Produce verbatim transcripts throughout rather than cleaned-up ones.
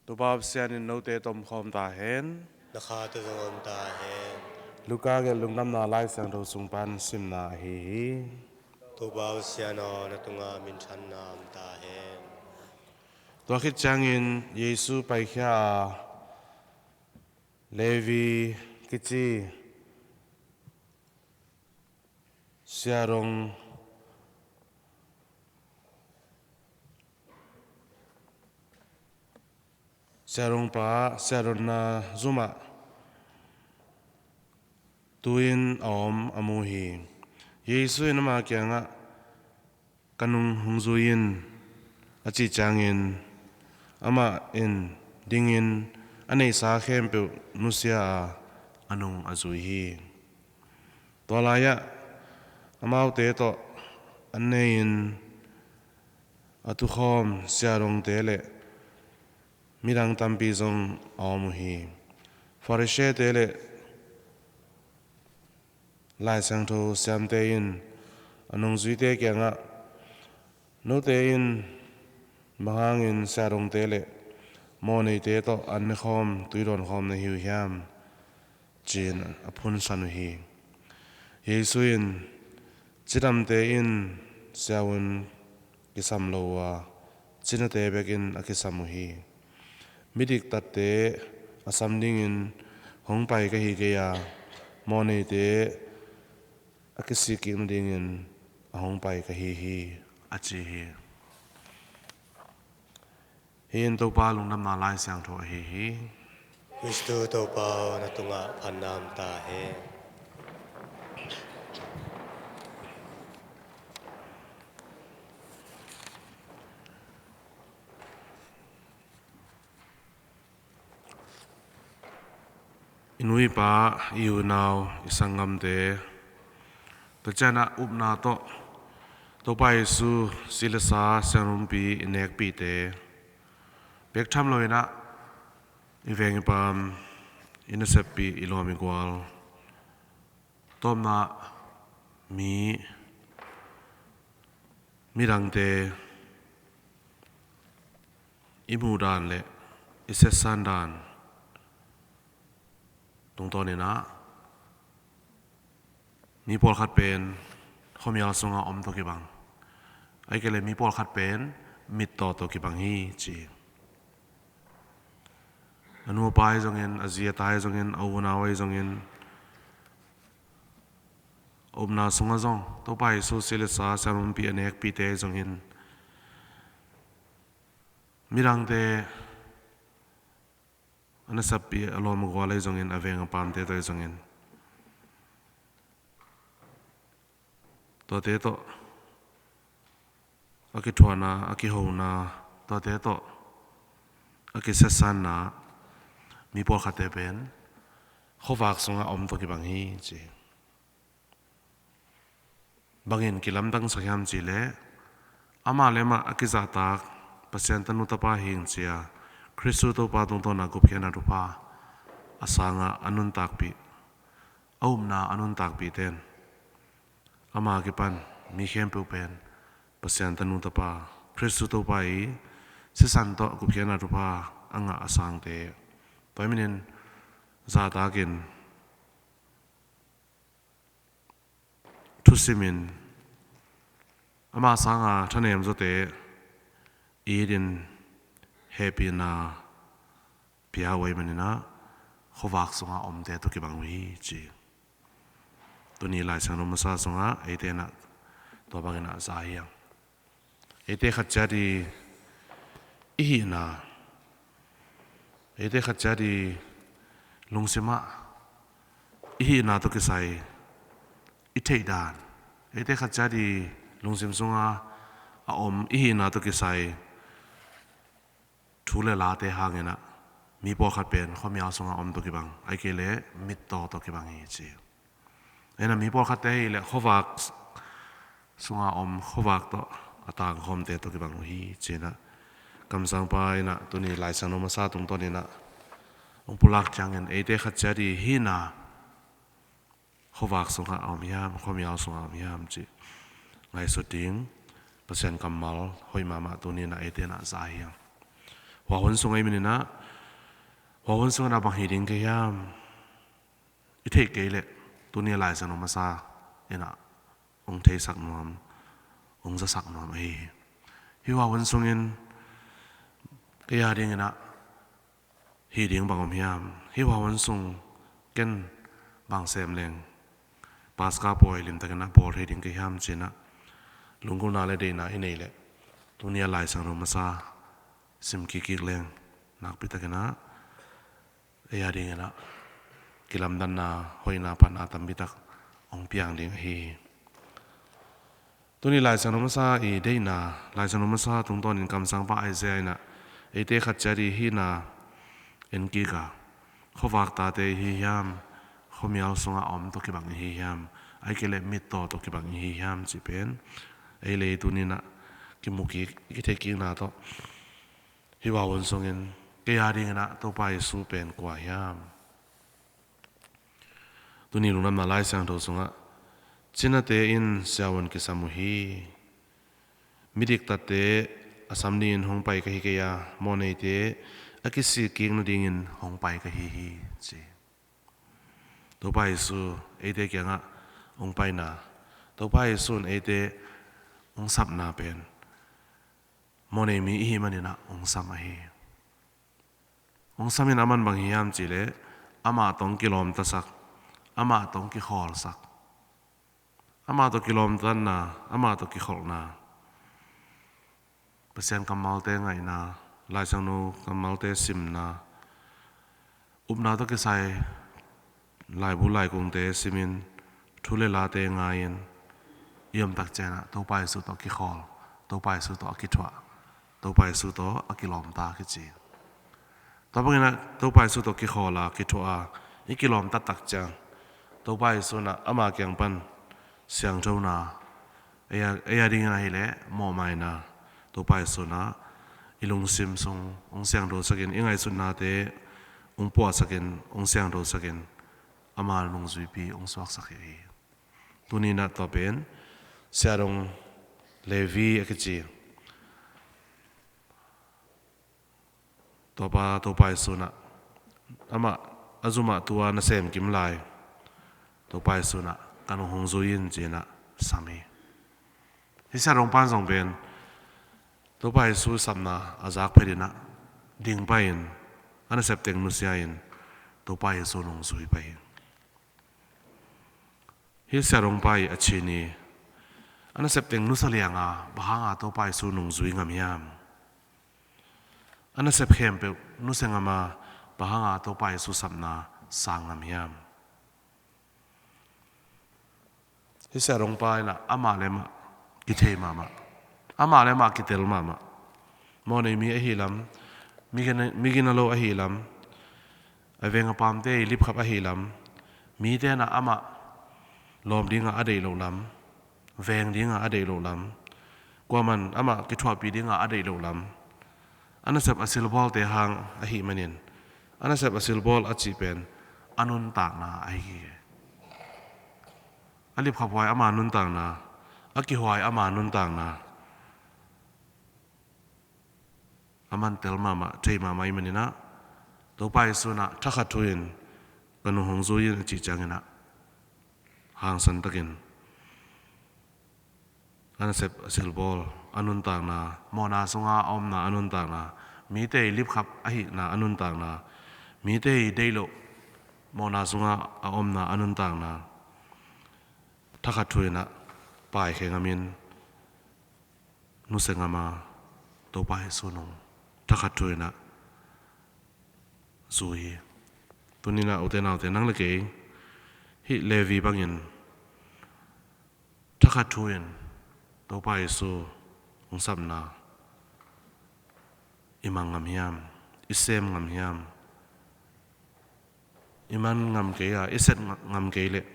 Topa Pasian in note tawh om khawm ta hen. Na kha tawh zong om ta hen. Luka gelh Lungdamna Lai Siangtho sung pan simna ahi hi. Topa Pasian aw, na tungah minthanna om ta hen. Tua khit ciangin Jesu paikhia a, Levi kici siarong, siarongpa siaronna zumah tu-in a om a mu hi. Jesu in ama kiangah, "Ka nung hong zui in," a cih ciangin, amah in dingin a neihsa khempeuh nusia a, a nung a zui hi. Tua lai-ah amaute tawh an nei-in a tukhawm siarongte le midang tampi zong a om uh hi. Farisee-te le Lai Siangtho siamte in a nungzuite kiangah, "Note in bang hangin siarongte le mawhneite tawh an nekhawm, tui dawnkhawm na hi uh hiam?" ci-in a phunsan uh hi. Jesu in, "Cidamte in siavuan kisam lo uh a, cinate bekin a kisam uh hi. Midiktatte a sam dingin hong pai ka hi kei a, mawhneite a kisik kik nadingin a hong pai ka hi hi," a ci hi. Hih in Topa Lungdamna Lai Siangtho ahi hi. Kristu Topa aw, na tungah phatna om ta hen. I nu i pa, i unau, i sanggamte, tua ciangin ah upna tawh Topa Jesu si le sa siangrumpi i nekpihte, bek tham loin ah i veng i paam, i naseppi, i lawm i gual, tawpna mi, midangte i muh dan le i setsan dan tungtawnin ah mi pawlkhat pen khuamial sungah om tawh kibang, ahih kei leh mi pawlkhat pen mittaw tawh kibang hi ci. A nu a pa ahi zongin, a zi a ta ahi zongin, a u a nau ahi zongin, a upna sungah zong Topa Jesu si le sa siangrumpi a nekpihte ahi zongin, midangte, a naseppi, a lawm a gual ahi zongin, a veng a paamte tawh ahi zongin, tuate tawh a kithuahna, a kihona, tuate tawh a kisetsanna, mi pawlkhatte pen khuavak sungah om tawh kibang hi ci. Bangin kilamdangsak hiam cih leh, amah le amah a kizahtak Pasian tanu tapa hi ing ci-a Kristu Topa tungtawna gupkhiatna thupha a sangah a nuntakpih, a upna a nuntakpihte in ama kipan mi khempeuh pen Pasian tanu tapa, Kristu Topa i sisan tawh gupkhiatna thupha a ngah a sangte, tua ahih manin zahtakin, thusimin, ama sanga thanem zawte itin hehpihna pia uh ahih manin ah khuavak sungah omte tawh kibang uh hi ci. Tuni Lai Siangtho masa sungah eite in ah tua bangin ah za hi hang. Eite khat ciat i, i hihna, eite khat ciat i lungsimah i hihna tawh kisai i theihdan, eite khat ciat i lungsim sunga a om i hihna tawh kisai thu le late hangin ah mi pawlkhat pen khuamial sunga om tawh kibang, ahih kei leh mittaw tawh kibang hi ci. Ena mi pawlkhatte hi leh khuavak sunga om, khuavak tawh a tangkhawmte tawh kibang uh hi ci-in ah kamsangpa in ah tuni Lai Siangtho masa tungtawnin ah hong pulak ciangin eite khat ciat i hihna khuavak sungah a om hiam, khuamial sungah a om hiam cih ngaihsut ding Pasian kammal hoih mahmah tuni in ah eite in ah za hi hang. Hua hun sung ei maninah, hua hun sung inah bang hi ding ka hiam? I theih kei leh tuni a Lai Siangtho masa inah hong theisak nuam, hong zasak nuam ahi hi. Hih hua hun sungin kei a dinginah hi ding bang om hiam? Hih hua hun sung ken bang sem leng Paska pawi limtakinah bawl thei ding ka hiam cinah lunggulhna le deihna i nei leh tuni a Lai Siangtho masa sim kikkik leng nakpitakinah ei a dinginah kilamdanna, hoihna, phatna tampitak hong piang ding ahi hi. Tuni Lai Siangtho masa i deihna, Lai Siangtho masa tungtawnin kamsangpa Isaiah inah eite khat ciat i hihna en kik a, khuavak tate i hi hiam, khuamial sungah a om tawh kibang i hi hiam, ahih kei leh mittaw tawh kibang i hi hiam cih pen ei le ei tuninah kimu kik, i kithei kikna tawh hih hua hun sungin kei a dinginah Topa Jesu pen kua hiam? Tuni lungdamna Lai Siangtho sungah, cinate in siavuan kisam uh hi. Midiktatte a sam dingin hong pai ka hi kei a, mawhneite a kisik kik nadingin hong pai ka hi hi, ci. Topa Jesu eite kiangah hong paina, Topa Jesu in eite hong sapna pen mawhnei mi i hih maninah hong sam ahi. Hong samin aman bang hiam cihleh amah tawh hong kilawmtasak, amah tawh hong kikhawlsak, amah tawh kilawmtatna, amah tawh kikholhna, Pasian kammalte ngaihna, Lai Siangtho kammalte simna, upna tawh kisai laibu laikungte simin, thu le late ngai-in i omtak ciangah Topa Jesu tawh a kikhawl, Topa Jesu tawh a kithuah, Topa Jesu tawh a kilawmta kici. Tua banginah Topa Jesu tawh kikhawl a, kithuah a, i kilawmtat tak ciang Topa Jesu inah ama kiang pan siangthona ei a, ei a dingin ahih leh mawhmaina, Topa Jesu inah i lungsim sung hong siangthosakin, i ngaihsutnate hong puahsakin, hong siangthosakin, ama nungzuipi hong suaksak hi. Tuni inah tua pen Siahdong Levi a kici tuapa Topa Jesu inah amah a zumah tua nasem kim lai Topa Jesu inah ka nung hong zui in ci-inah sam hi. Hih siahdongpa in zong pen Topa Jesu sapna a zak phet inah ding pai-in a nasep teng nusia in Topa Jesu nung zui pai hi. Hih siahdongpa i a chin i a nasep teng nusia lianga bang hanga Topa Jesu nung zui ngam hiam? A nasep khempeuh nusia ngam a bang hanga Topa Jesu sapna sang ngam hiam? Hih siahdongpa inah amah le amah kithei mahmah, amah le amah kitel mahmah. Mawhnei mi ahi lam, migina, migina lo ahi lam, a veng a pamte i lipkhap ahi lam, mite inah amah lawm dinga a deih loh lam, veng dinga a deih loh lam, kuaman amah kithuahpih dinga a deih loh lam, a nasep a silbawlte hang ahih manin, a nasep a silbawl a cih pen a nuntakna ahi hi. A lipkhaphuai ama nuntakna, a kihuai ama nuntakna, a man tel mahmah, thei mahmah i maninah Topa Jesu inah thakhat thu in ka nung hong zui in a cih cianginah hangsantakin a nasep a silbawl a nuntakna, mawhna sunga a omna a nuntakna, mite i lipkhap ahihna a nuntakna, mite i deih loh mawhna sunga a omna a nuntakna, thakhat thu inah paikhia ngamin nusia ngam a Topa Jesu nung thakhat thu inah zui hi. Tuni inah ute naute, nang le kei hih Levi bangin thakhat thu in Topa Jesu hong sapna i mang ngam hiam? I sem ngam hiam? I man ngam kei a, i set nga-, ngam kei leh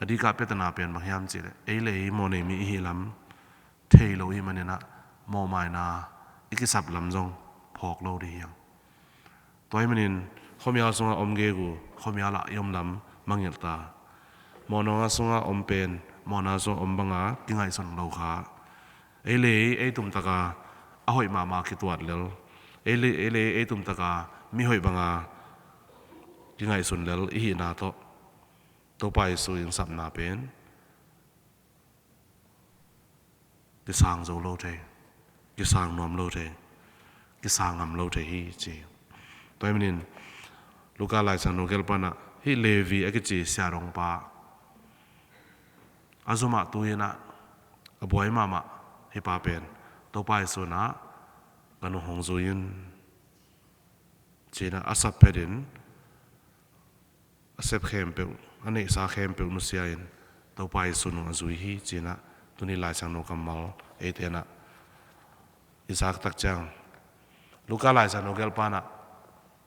a dikah piatana pen bang hiam cihleh ei le ei mawhnei mi i hih lam thei lo i hih maninah mawhmaina i kisap lam zong phawk lo dih hiang. Tua ahih manin khuamial sungah om gegu khuamial ah i om lam mangngilh ta. Mawhna sungah om pen mawhna sungah om banga kingaihsun lo kha. Ei le ei, ei tumtaka a hoih mahmah kituat lel, Ei le ei le ei tumtaka mihoih banga kingaihsun lel i hihna tawh Topa Jesu in sapna pen kisang zo lo thei, kisang nuam lo thei, kisang ngam lo thei hi ci. Tua hi manin Luka Laisiangtho gelpanah hih Levi a kici siadongpa a zumah tuinah a buai mahmah hih pa pen Topa Jesu inah ka nung hong zui in cinah a sap phetin a sep khempeuh, a neihsa khempeuh nusia in Topa Jesu nung a zui hi cinah tuni Laisiangtho kammal eite inah i zak tak ciang Luka Laisiangtho gelpanah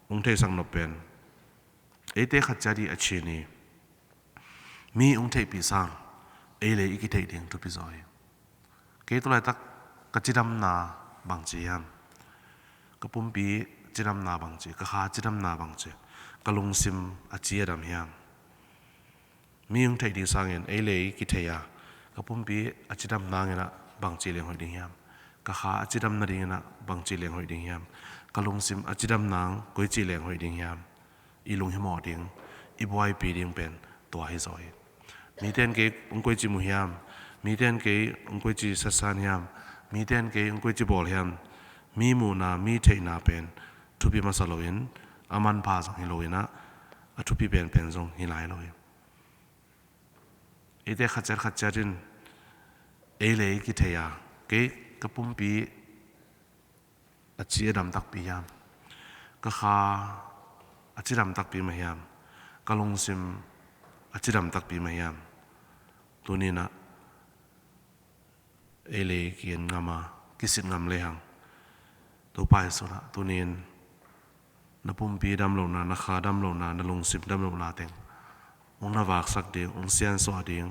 hong theisak nop pen eite khatciat i a chin i mi hong theihpih sang ei le i kitheih ding thupi zaw hi. Kei tulaitak ka cidamna bangci hiam? Ka pumpi cidamna bangci, ka kha cidamna bangci, ka lungsim a ci a dam hiam? Mi hong theih ding sangin ei le i kithei a ka pumpi a cidam nanginah bangci leng hoih ding hiam? Ka kha a cidam nadinginah bangci leng hoih ding hiam? Ka lungsim a cidam nang koici leng hoih ding hiam? I lunghimawh ding, i buaipi ding pen tua hi zaw hi. Mite in kei hong koici mu hiam? Mite in kei hong koici setsan hiam? Mite in kei hong koici bawl hiam? Mi muhna, mi theihna pen thupi masa loin a manpha zong hi loinah a thupi penpen zong hi lai lo hi. Eite khatciat khatciat in ei le i kithei a kei ka pumpi a ci a dam takpi hiam? Ka kha a cidam takpi mah hiam? Ka lungsim a cidam takpi mah hiam? Tuninah ei le i ki-en ngam a kisit ngam lehang Topa Jesu inah tunin na pumpi damlohna, na kha damlohna, na lungsim damlohna teng hong na vaksak ding, hong siansuah ding,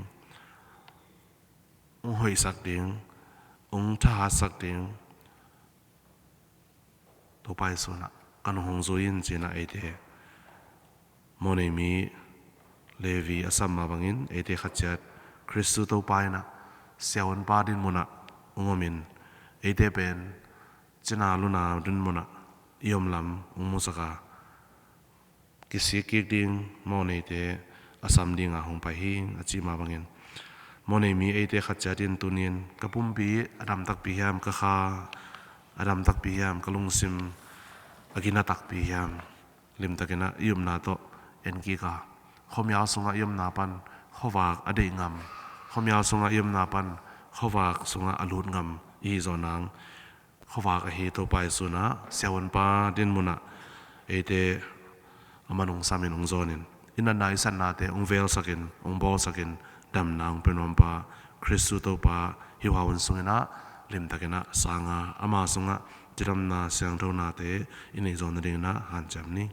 hong hoihsak ding, hong thahatsak ding Topa Jesu inah ka nung hong zui in cinah eite mawhnei mi Levi a sam mah bangin eite khatciat Khristu Topa inah siavuanpa dinmunah hong omin eite pen cina luna dinmunah i om lam hong musak a kisik kik ding mawhneite a sam dinga hong pai hi a ci mah bangin mawhnei mi eite khatciat in tunin ka pumpi a dam takpi hiam? Ka kha a dam takpi hiam? Ka lungsim a gina takpi hiam? Limtakinah i upna tawh en kik a khuamial sungah i upna pan khuavak a deih ngam, khuamial sungah i upna pan khuavak sungah a lut ngam i hi zaw nang khuavak ahi Topa Jesu inah siavuanpa dinmunah eite a man hong samin hong zawnin i natna i satnate hong velsakin hong bawlsakin damna hong pia nuampa Khristu Topa hih hun sunginah limtakinah sanga ama sungah cidamna siangthonate i neih zawh nadinginah hanciam ni.